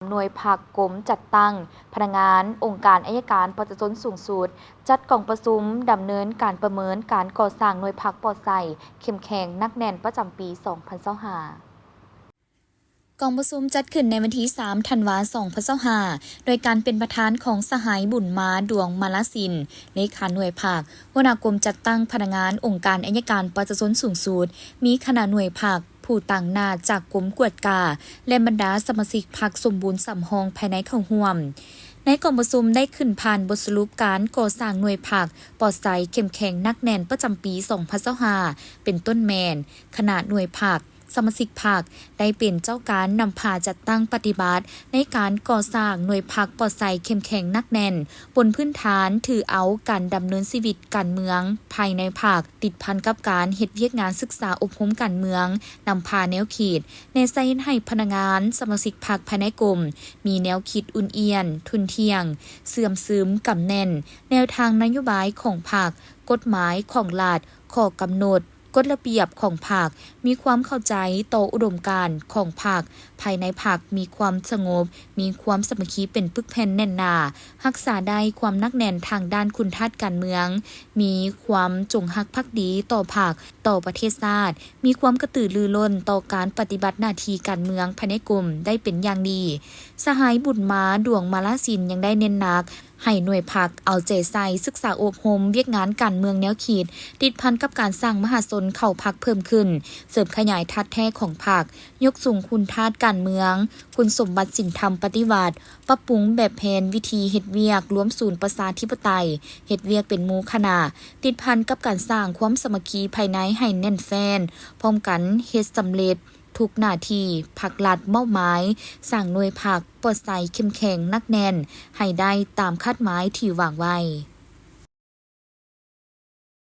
ໜ່ວຍພັກ ກົມຈັດຕັ້ງ, ພະນັກງານ ອົງການໄອຍະການປະຊາຊົນສູງສຸດ ຈັດກອງປະຊຸມດຳເນີນການປະເມີນການກໍ່ສ້າງໜ່ວຍພັກປອດໃສ, ເຂັ້ມແຂງ, ໜັກແໜ້ນ ປະຈຳປີສອງພັນຊາວຫ້າ. ກອງປະຊຸມຈັດຂຶ້ນໃນວັນທີສາມ ທັນວາ ສອງພັນຊາວຫ້າ ໂດຍການເປັນປະທານຂອງສະຫາຍ ບຸນມາ ດວງມາລາສິນ ເລຂາໜ່ວຍພັກ, ຫົວໜ້າກົມຈັດຕັ້ງ, ພະນັກງານອົງການໄອຍະການປະຊາຊົນສູງສຸດ, ມີຄະນະໜ່ວຍພັກ, ຜູ້ຕາງໜ້າຈາກກົມກວດກາ ແລະ ບັນດາສະມາຊິກພັກສົມບູນສຳຮອງພາຍໃນເຂົ້າຮ່ວມ. ໃນກອງປະຊຸມໄດ້ຂຶ້ນຜ່ານບົດສະຫຼຸບການກໍ່ສ້າງໜ່ວຍພັກປອດໃສ, ເຂັ້ມແຂງ, ໜັກແໜ້ນ ປະຈຳປີສອງພັນຊາວຫ້າ ເປັນຕົ້ນແມ່ນ ຄະນະໜ່ວຍພັກ, ສະມາຊິກພັກ ໄດ້ເປັນເຈົ້າການນຳພາຈັດຕັ້ງປະຕິບັດໃນການກໍ່ສ້າງໜ່ວຍພັກປອດໃສ, ເຂັ້ມແຂງ, ໜັກແໜ້ນ ບົນພື້ນຖານຖືເອົາການດຳເນີນຊີວິດການເມືອງພາຍໃນພັກ ຕິດພັນກັບການເຮັດວຽກງານສຶກສາອົບຮົມການເມືອງ, ນຳພາແນວຄິດ, ແນໃສ່ເຮັດໃຫ້ພະນັກງານສະມາຊິກພັກພາຍໃນກົມ ມີແນວຄິດອຸ່ນອຽນ, ທຸ່ນທ່ຽງ, ເຊື່ອມຊຶມ, ກຳແໜ້ນ ແນວທາງນະໂຍບາຍຂອງພັກ, ກົດໝາຍຂອງລັດ, ຂໍ້ກຳນົດ, ກົດລະບຽບຂອງພັກ, ມີຄວາມເຂົ້າໃຈຕໍ່ອຸດົມການຂອງພັກ, ພາຍໃນພັກມີຄວາມສະຫງົບ, ມີຄວາມສາມັກຄີເປັນປຶກແຜ່ນແໜ້ນໜາ, ຮັກສາໄດ້ຄວາມໜັກແໜ້ນທາງດ້ານຄຸນທາດການເມືອງ, ມີຄວາມຈົງຮັກພັກດີຕໍ່ພັກ, ຕໍ່ປະເທດຊາດ, ມີຄວາມກະຕືລືລົ້ນຕໍ່ການປະຕິບັດໜ້າທີ່ການເມືອງພາຍໃນກົມໄດ້ເປັນຢ່າງດີ. ສະຫາຍ ບຸນມາ ດວງມາລາສິນ ຍັງໄດ້ເນັ້ນໜັກ ໃຫ້ໜ່ວຍພັກເອົາໃຈໃສ່ສຶກສາອົບຮົມວຽກງານການເມືອງແນວຄິດ ຕິດພັນກັບການສ້າງມະຫາຊົນເຂົ້າພັກເພີ່ມຂຶ້ນ, ເສີມຂະຫຍາຍທາດແທ້ຂອງພັກ, ຍົກສູງຄຸນທາດການເມືອງ, ຄຸນສົມບັດສິນທຳປະຕິວັດ, ປັບປຸງແບບແຜນວິທີເຮັດວຽກລວມສູນປະຊາທິປະໄຕ, ເຮັດວຽກເປັນໝູ່ຄະນະ, ຕິດພັນກັບການສ້າງຄວາມສາມັກຄີພາຍໃນໃຫ້ແໜ້ນແຟ້ນ, ພ້ອມກັນເຮັດສຳເລັດ ທຸກໜ້າທີ່ພັກລັດມອບໝາຍ, ສ້າງໜ່ວຍພັກປອດໃສ, ເຂັ້ມແຂງ, ໜັກແໜ້ນ ໃຫ້ໄດ້ຕາມຄາດໝາຍທີ່ວາງໄວ້.